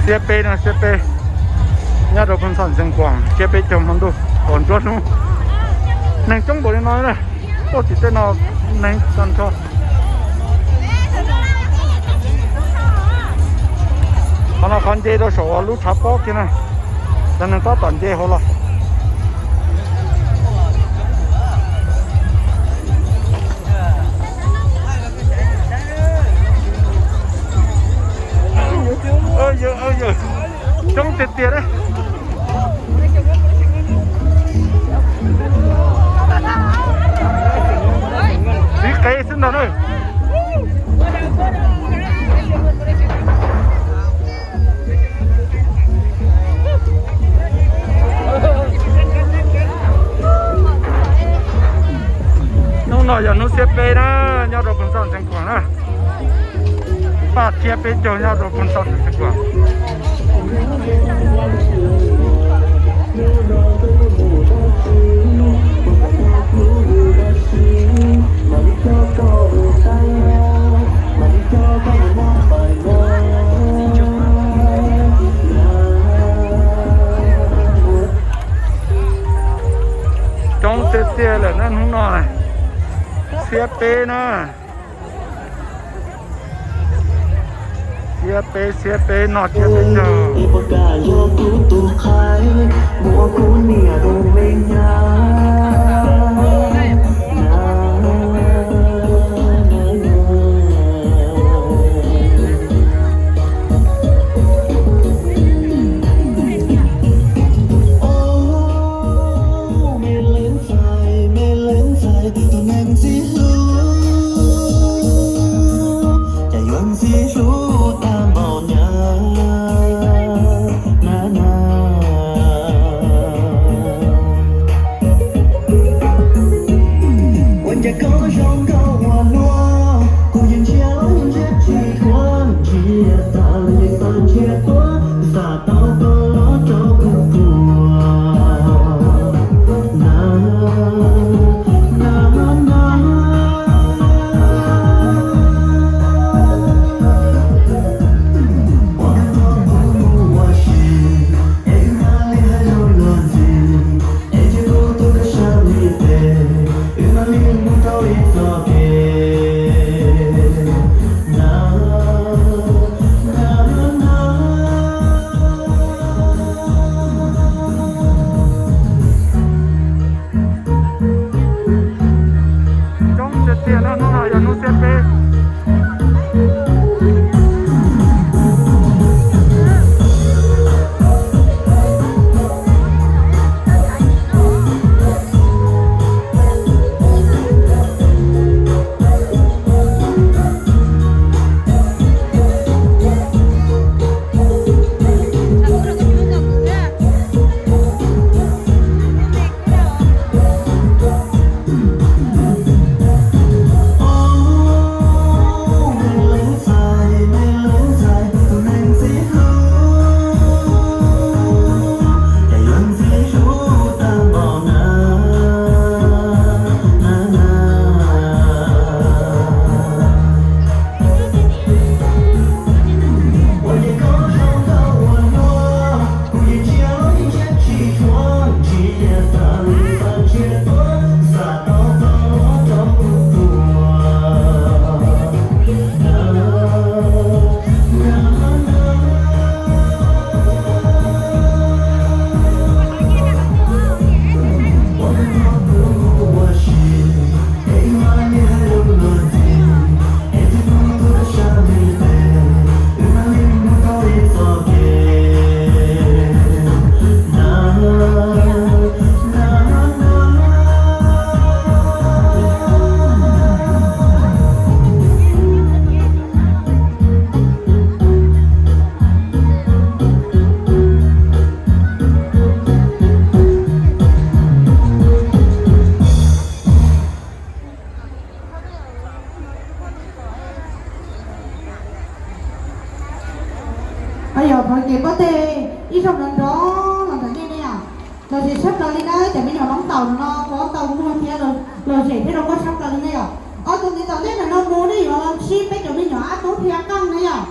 Xiab peb no, xiab peb, nyob rau Phoos Xas Xeev Khuam, tsiab peb caug hmo ntuj, hauv nruab hnub. Neeg coob npaum li no na, tuaj tim tej no neeg tag nrho. Qhov no qhov nce rau saum lub tshav pob kiag na, cov neeg tab tom nce hauv los. Coob tiag tiag. Txiv qev xwb ntag na. Hnub no yog hnub xiab peb na, nyob rau Phoos Xas Xeev Khuam na. Paj tsiab peb caug nyob rau Phoos Xas Xeev Khuam. Coob tiag tiag lawm na hnub no, xiab peb na. Xiab peb, xiab peb, no tsiab peb caug. Me leej ntxhais, me leej ntxhais, tus neeg ntxim hlub, cas yuav ntxim hlub tag npaum nyab na na. Ua cas koj zoo nkauj ua luaj, kuv yeej ntsia los yeej ntsia tsis thuam, ntsia tas los yeej xav ntsia tuaj, xav tau koj los rau kuv puas na na na. Ua cas thaum kuv mus ua si, es wb mam li hais lus luag ntxhi, es cia kuv tuav koj sab li tes, wb mam li mus rau ib txoj kev na na na. Coob tiag tiag na, hnub no yog hnub xiab peb. Yog pom kev pob teg ib zaug nrov nrov los ntawm nej ne yom, los zem sab plaws li na, cov me nyuam noob taum no kuv ob tau muag thiab los zem thiab rau koj sab plaws li na yom. Ob tug ntiv tom ntej ntawm no mus nej yuav los ntsib peb cov me nyuam ab tub thiab qeej na yom.